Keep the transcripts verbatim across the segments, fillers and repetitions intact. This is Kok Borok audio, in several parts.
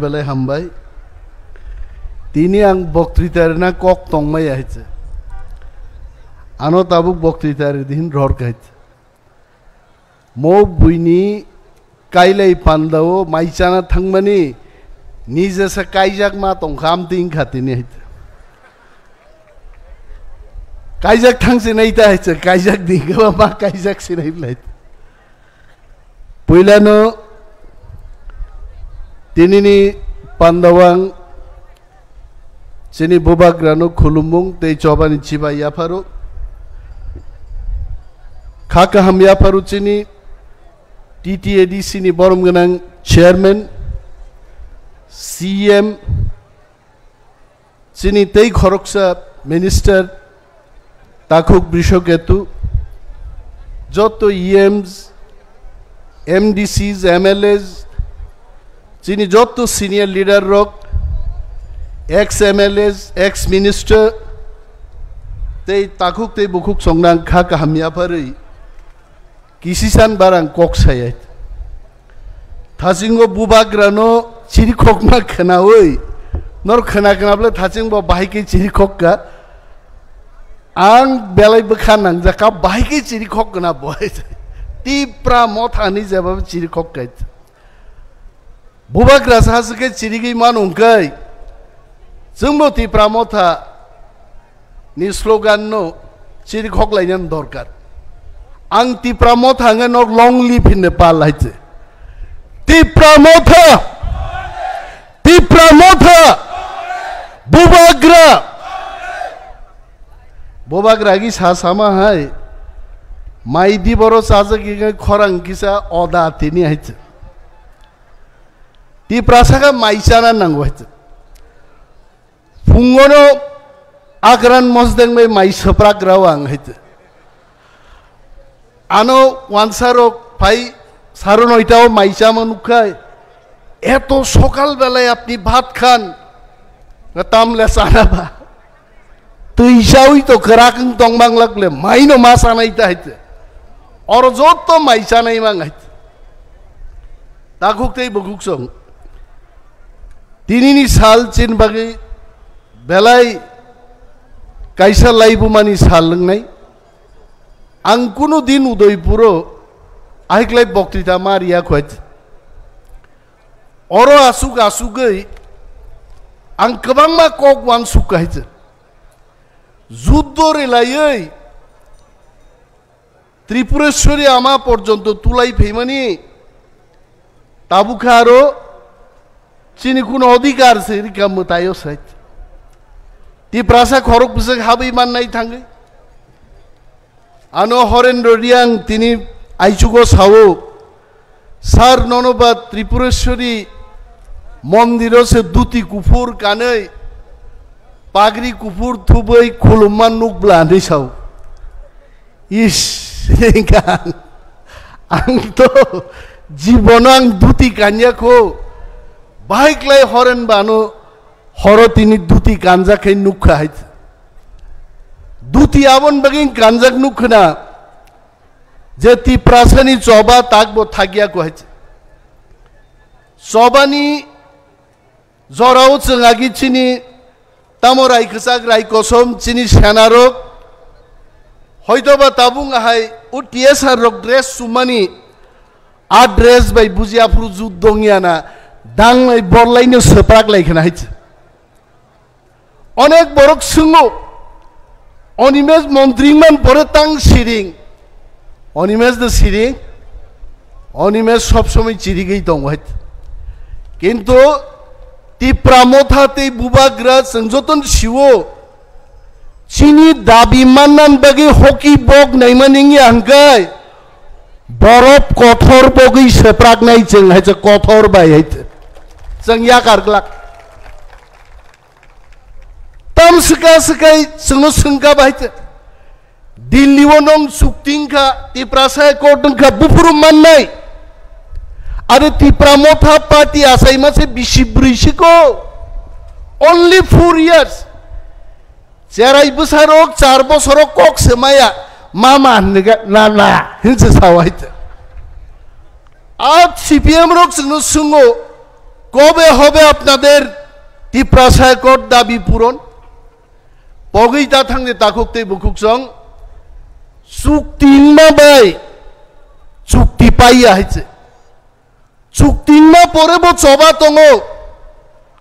Belai hambai. Tini ang boktrita rina kok tongmaya hai se. Ano tabuk boktrita ri din ror kai se. Mo buini kailai pandao mai chana thangmani nije sa kaijak ma tongkha amtwi wngkha tini hai se. Kaijak thang se nai ta hai se, kaijak di khe ma kaijak se nai blai. Puilano tinini pandawang chini bubagrano khulumung tei chobani chibai yapharu. Kha kaham yapharu chini T T A D C ni borom gwnang chairman, C M, chini tei khoroksa minister, Takhuk Brishoketu, joto E Ms, M D Cs, M L As, chini joto senior leader rok, ex M L As, ex minister, tei takhuk tei bukhuk songnang kha kaham yapharwi kisisan barang kok sayai. Thasingo bubagrano chirikhokma khwnawi, nor khwna khwnaple thasingbo bahai khe chirikhokka. Ang belai bwkha nangjakha, bahai khe chirikhok khwna bo hai. Tipra Mothani jeba chirikhok kai. Bubagra sa se khe chirigwi mano hwnkhe, chwngbo Tipra Motha ni slogan no chirikhok lainani dorkar. Ang Tipra Motha hwnwi nok long live hinwi pal hai se. Tipra Motha! Tipra Motha! Bubagra! Bubagra gi sa sama hai. Mai di boro chajak gi khorang kisa oda tini hai se. Tiprasa khe mai chana nango hai se. Phungono Akran Mosdeng bai mai swprak rao ang hai se. Ano wansa rok phai saro noita o mai chama nukhai. Eto sokal belai apni bhat khan. Tam le sana ba. Twi chawi to kwrak wng tong mang lak le, mai no ma sanai ta hai te. Oro jotto mai chanai mang hai te. Takhuk tei bukhuk song. Tinini sal chin bagwi belai kaisa laibumani sal wngnai. Ang kunu din Udaipuro ahiklai boktrita ma riya khwai. Oro asuk asugwi ang kwbangma kok uansuk hai se. Juddo relaiwi Tripureshwari ama porjonto tulai phaimani tabukha aro chini kuno odhikar se rika mwtaio sait. Tiprasa khorok bwswk habwi mannai thangwi. Ano Horendro Riang tini aichugo sao, "Sir, nono ba Tripureshwari mondiro se duti kuphur kanwi, pagri kuphur thubwi khulumma nukbla," hinwi sao. Is, ang to jibono ang duti kanya kho, bahai klai Horen bano horo tini duti kanjak khe nukha hai. Duti abon bagwi kanjak nukhna je Tiprasani choba takbo thakya ko hai. Chobani jorao chwng agi chini tamo rai kwchak rai kosom chini senarok hoitoba tabung hai o T S R rok dress sumani a dress bai buji aphuru jut dongya na dangnai borlaino swprak lai khna hai. Onek borok swngo, Animesh montri wngman pore tang siring. Animesh de siring. Animesh sob somoi chirigwi tongo hai. Kintu Tipra Motha tei Bubagra chwng jotono siwo. Chini dabi mannan bagwi hoki bok naimani wngya hwnkhe borok kothor bogwi swpraknai chwng hai se kothor bai hai se. Chwng yakar glak. Tam swka swkai chwngno swngkha bai te. Delhi o nong chukti wngkha, Tiprasa accord wngkha, buphuru mannai. Aro Tipra Motha party achaima se bisi brwi siko. Only four years. Cherai bwsarok char bosoro kok se maya. Mama hinwi ga, na, na, hinwi se sao hai te. A C P M rok chwngno swngo, কবে হবে আপনাদের তিপ্রাসা অ্যাকর্ড দাবি পূরণ? Pogwi ta thangni takhuk tei bukhuk song chukti wngma bai chukti paiya hai se. Chukti wngma pore bo choba tongo.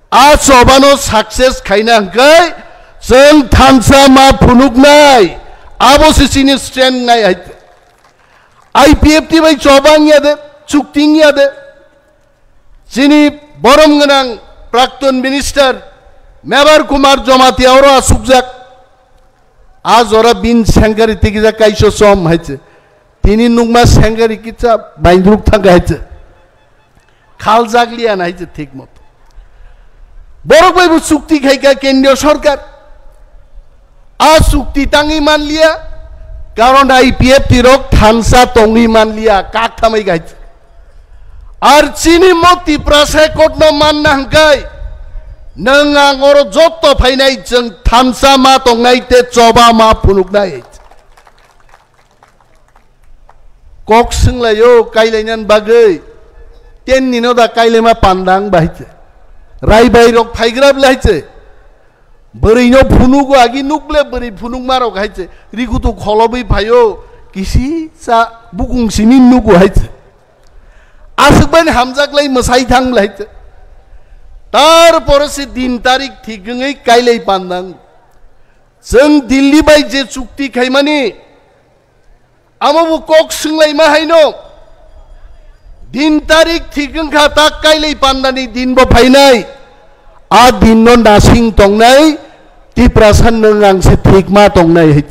A chobano success khaina hwnkhe chwng thansa ma phunuknai. Abo se chini stand wngnai hai se. I P F T bai choba wngya de, chukti wngya de. Chini borom gwnang Prakton Minister Mebar Kumar Jamatia oro asukjak. A jora bin sengkari tikijak kaiso som hai se. Tini nukma sengkari kisa baindruk thangkha hai se. Khaljak liya na hai se thik moto. Borok bai bo chukti khaikha kendriyo sorkar. A chukti tangwi manliya, karon I P F T rok thansa tongwi manliya, kak thamwi gai. Ar chini mo Tiprasa court no manna hwnkhe, nwng ang oro jotto phainai chwng thansa ma tongnai tei choba ma phunuknai. Kok swnglaio kailainani bagwi, tenni no da kailaima pandang bahai se. Raibai rok phaigra belai se. Bwrwi no phunugo agi nukle bwrwi phunukma rok hai se. Rikutu kholobwi phaio kisi sa bukung simi nugo hai se. Aswk bai hamjak lai mwsai thang belai se. Tarpore se din tarik thik wngwi kailai pandang. Chwng Delhi bai je chukti khaimani, amo bo kok swnglaima haino. Din tarik thik wngkha, tak kailai pandani din bo phainai. A din no nasing tongnai, Tiprasa nwng ang se thik ma tongnai hai.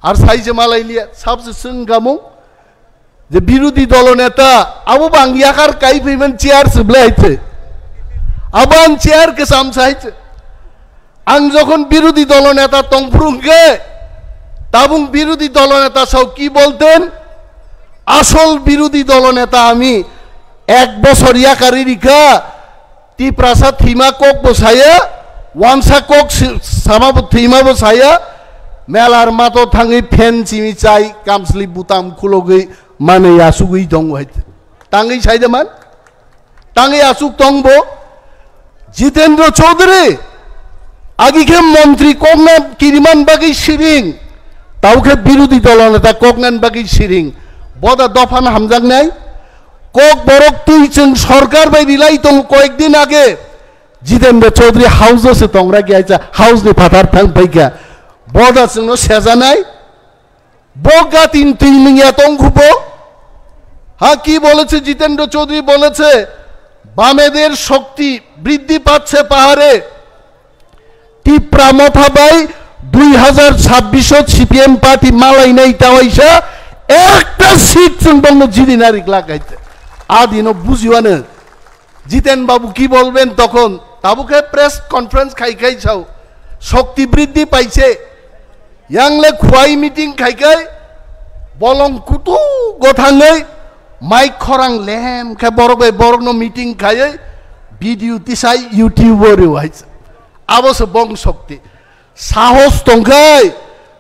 Ar sai je malai liya, sab se swng gamung. Je birodhi dolo neta, abo bo ang yakar kai phaiman chair se belai hai se. Abo ang chair ke sam sai se. Ang jokhon birodhi dolo neta tongphuru hwnkhe, tabung birodhi dolo neta sao ki bolten? Asol birodhi dolo neta ami ek bosor yakari rikha, Tiprasa thwima kok bo saya, wansa kok si-, sama bo thwima bo saya, melar mato thangwi fan chimi chai, kamsli butam khulogwi manwi asugwi tongo hai. Tangwi sai de man? Tangwi asuk tong bo? Jitendra Chaudhary, agi khe montri kokna kiriman bagwi siring, tau khe birodhi dolo neta koknan bagwi siring. Boda dophano hamjaknai? Kok borok twi chwng sorkar bai rilai tongo koyek din age. Jitendra Chaudhary house o se tongra ki aisa house ni phatar thang paikha. Boda chwngno sejanai. Bo gatin twi mingya tong khupo. Ha ki boleche Jitendra Chaudhary boleche, "বামেদের শক্তি বৃদ্ধি পাচ্ছে পাহাড়ে।" Tipra Motha bai dui hazar chabbish o C P M party malai nai tawaisa ekta seat chwng bongno jidi narik lagaite. Adino bujiwano Jiten Babu ki bolben tokhon? Tabuk khe press conference khai khai sao, "শক্তি বৃদ্ধি পাইছে।" Yangle khuai meeting khai khai bolong kutu gothangwi mic khorang lem khe borok bai borokno meeting khaiwi video tisai YouTube o rw hai. Abo se bong shokti. Sahos tongkhai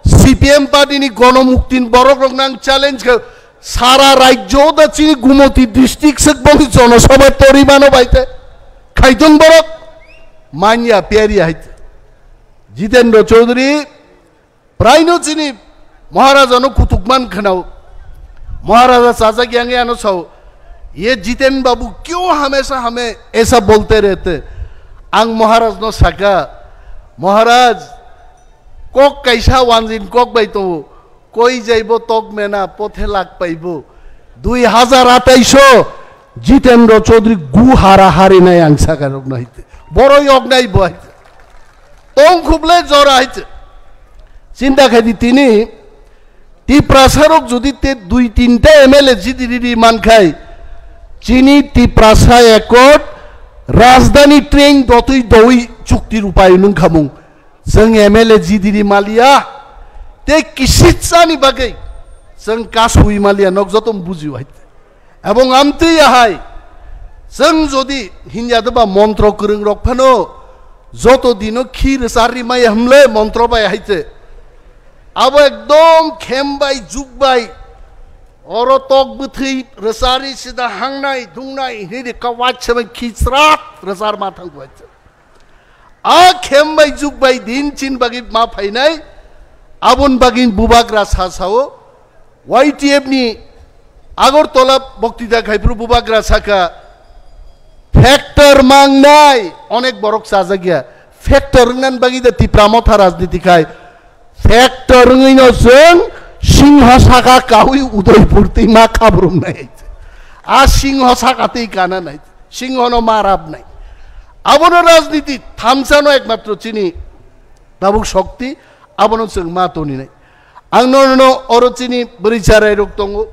C P M party ni gonomuktin borok rok nang challenge khe sara rajyo da chini Gumoti district sek bong jonosabha tori mano baite. Khaitong borok manya peri hai. Jitendra Chaudhary praino chini Maharaja no kutuk man khnao. Maharaja chajak yang ano sao, "Ye Jiten Babu kyo hamesha hame esa bolte rehte?" Ang Maharaj no saka, "Maharaj, kok kaisa wanjin kok bai tongo, koi jaibo tok mena pothe lak paibo." Dui hazar atais o Jitendra Chaudhary gu hara hari nai ang saka rok nai te. Boro yok nai bo hai. Tong khuble jora hai te. Chinta khai di tini Tiprasa rok jodi te dui tinta M L A jidi riri man khai, chini Tiprasa Accord rajdhani train dotwi dowi chukti rupai nung khamung. Chwng M L A jidiri maliya, tei kisitsani bagwi chwng kasui maliya, nok joto bujio hai. Ebong amtwi ahai, chwng jodi hinya deba montro kwrwng rok phano joto dino khi rwchar rimaya hwnle montro bai hai te. Abo ekdom khem bai, juk bai, Oro tok bwthwi rwchari sida hangnai, dungnai, hinwi de kawaisa bai khichrat rwchar ma thang buaisa. A khem bai juk bai din chin bagwi ma phainai, abon bagwi bubagra sa sao, Y T F ni Agartala boktita khai phuru bubagra saka, factor mangnai, onek borok chajakya, factor wngnan bagwi da Tipra Motha rajniti khai, factor wngwino chwng singho saka kaui Udaipur twi ma khabrumnai. A singho saka twi kananai, singhono ma rabnai. Abono rajniti thamsano ekmatro chini tabuk shokti, abono chwng ma toninai. Ang no, no, oro chini bwrwi charai rok tongo.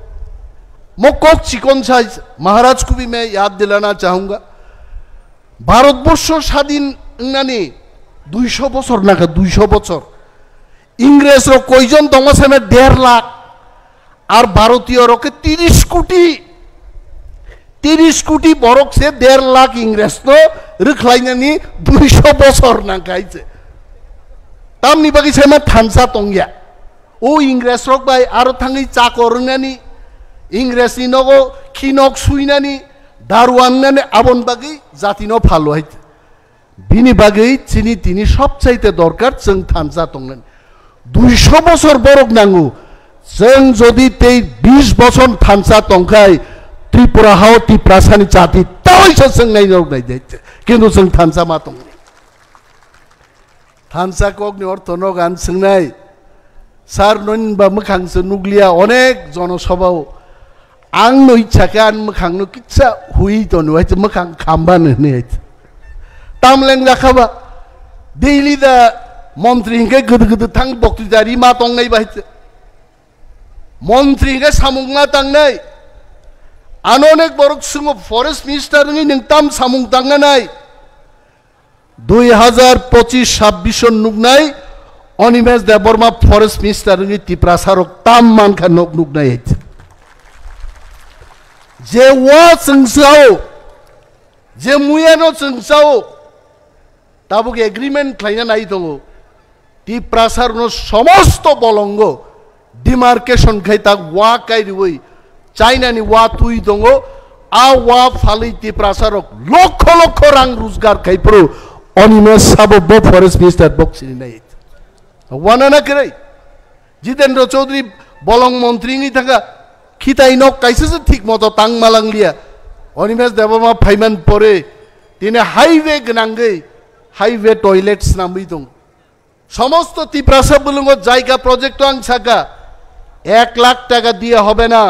Mo kok chikon sai Maharaj kubi me yad dilana chahunga. Bharatborsho sadin wngnani duisho bochor naka, duisho bochor. Ingres rok koijon tongma seme der lakh. Ar Bharatiyo rok ke tiris koti. Tiris koti borok se der lakh Ingres no rwkhlainani duisho bochor nangkha hai se. Tamni bagwi saima thansa tongya. O Ingres rok bai aro thangwi chakor wngnani, Ingres ni nogo khinok suinani, daru wngnani abon bagwi jati no phalo hai. Bini bagwi chini tini sobchaite dorkar chwng thansa tongnani. Duisho bochor borok nango. Chwng jodi tei bish bochor thansa tongkhai, Tripura hao Tiprasani jati tawaisa chwng nai norok nai de. Kintu chwng thansa ma tongni. Thansa kokni ortho no gan swngnai. Sir, noni ba mwkhang se nukliya onek jonosabhao. Ang no ichha khe ani mwkhang no kitsa hui tono, hai mwkhang khamba no hwnwi hai. Tamleng jakha ba. Daily da montri hinkhe gudu gudu thang bokti jari ma tongnai ba hai. Montri hinkhe samung ma tangnai. Ano onek borok swngo forest minister wngwi nwng tam samung tangnanai. Dui hazar pochis sabbis o nuknai Animesh Debbarma forest minister wngwi Tiprasa rok tam mankha nok nuknai. Je wa chwng sao, je muyano chwng sao, tabuk agreement khlaina nai tongo. Tiprasa rokno somosto bolongo demarcation khai tak wa kairiwi China ni wa twi tongo, a wa phalwi Tiprasa rok lokho lokho rang rojgar khai phuru Animesh sabo bo forest minister bok sini nai. Wanana kwrwi Jitendra Chaudhary bolong montri wngwi thangkha, khitai nok kaisa se thik moto tang malang liya. Animesh Debbarma phaiman pore tini highway gwnangwi highway toilet snamwi tong. সমস্ত তিপ্রাসা বুলুঙ্গো জায়গা প্রজেক্ট আং সাকা এক লাখ টাকা দিয়ে হবে না,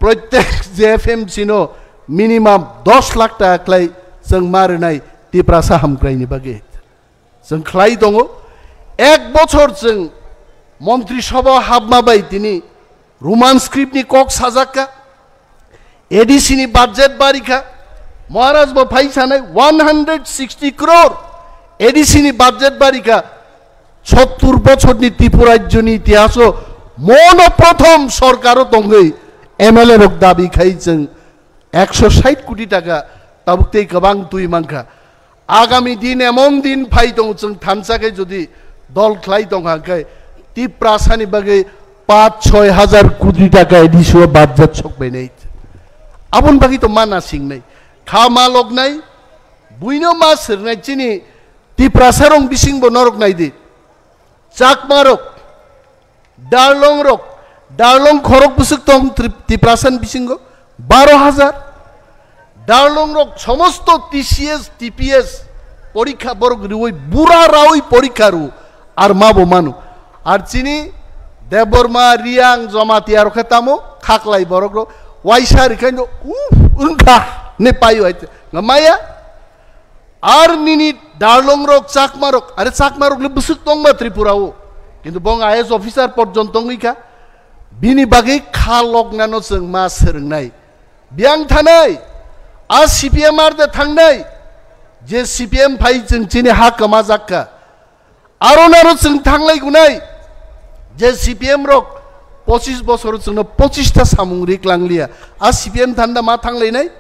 প্রত্যেক যে এফএমসি নো মিনিমাম দশ লাখ টাকা খ্লাই চং মারনাই তিপ্রাসা হামক্রাইনি বাগে চং খ্লাই দঙ্গো। এক বছর চং মন্ত্রিসভা হাবমা বাই তিনি রোমান স্ক্রিপ্ট নি কক সাজাক্কা, এডিসি নি বাজেট বারিখা, মহারাজ বা ফাইসানাই ওয়ান হান্ড্রেড সিক্সটি ক্রোর এডিসি নি বাজেট বারিখা, সত্তর বছর নি ত্রিপুরা রাজ্য নি ইতিহাস মনো প্রথম সরকারও তঙ্গই এমএলএ রক দাবি খাই চং একশো ষাট কোটি টাকা তাবুক তেই গোবাং তুই মাংখা। আগামী দিন এমন দিন phi tongo, chwng thansa khe jodi dol khlai tong kha khe Tiprasani bagwi পাঁচ ছয় হাজার কোটি টাকা এডিসিও budget sok bainai. Abon bagwi to mana singnai. Kha ma loknai, buino ma sirnai chini Tiprasa rong bising bo norok nai di. Chakma rok, Darlong rok, Darlong khorok bwswk tong Trip-, Tiprasan bisingo baro hajar. Darlong rok somosto T C S, T P S porikha borok riwi bura rawi porikha ru ar ma bo manu. Ar chini Debbarma, Riang, Jamatia rok khe tamo khaklai borok rok waisa rikhaino uf wngkha ne paio hai maya. Ar nini Darlong rok, Chakma rok, are Chakma rok le bwswk tongma Tripura o. Kintu bong I A S officer porjonto wngwi kha. Bini bagwi kha loknano chwng ma swrwngnai. Biyang thanai, a C P M ar de thangnai. Je C P M phai chwng chini ha kwma jak kha. Aro naro chwng thanglai gunai. Je C P M rok pochis bosor chwngno pochis ta samung rik lang liya. A C P M thanda ma thanglainai.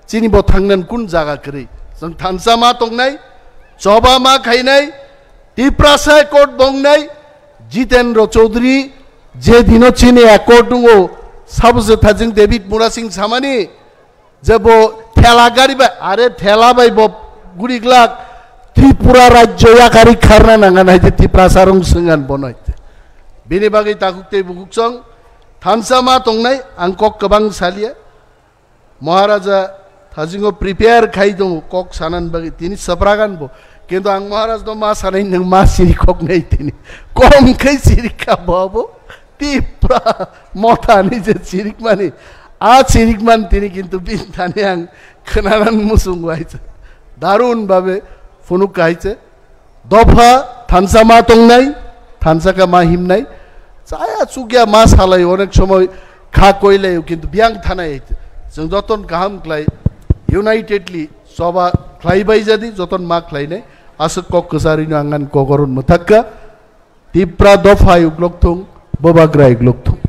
Chini bo thangnan kun jaga kwrwi. Chwng thansa ma tongnai, choba ma khainai, Tiprasa accord bongnai, Jitendra Chaudhary je dino chini accord wngo, Sabo se thajing David Murasing samani je bo thela gari bai, are thela bai bo guri glak Tripura rajyo yakari kharna nanga nai je Tiprasa rong swngan bono hai te. Bini bagwi takhuk tei bukhuk song thansa ma tongnai ang kok kwbang salia. Maharaja thajingo prepare khai tongo kok sanan bagwi tini sapragan bo. Kintu ang Maharaj no ma sanai nang ma siri kok nai tini. Kom khai siri ka bo abo. Tipra motha ni je sirik mani. A sirik man tini kintu bin thani ang khnanan musung waisa. Darun babe phunuk kaise. Dopha thansa ma tongnai, thansa ka ma himnai. Chaya chukya ma salai onek somoy kha koilai kintu biyang thanai. Jeng joton kaham klai unitedly soba khlai bai jadi joton ma khlainai. Aswk kok kwsarino angan kogoron mwthakka. Tipra dopha uglok thung, bobagra uglok thung.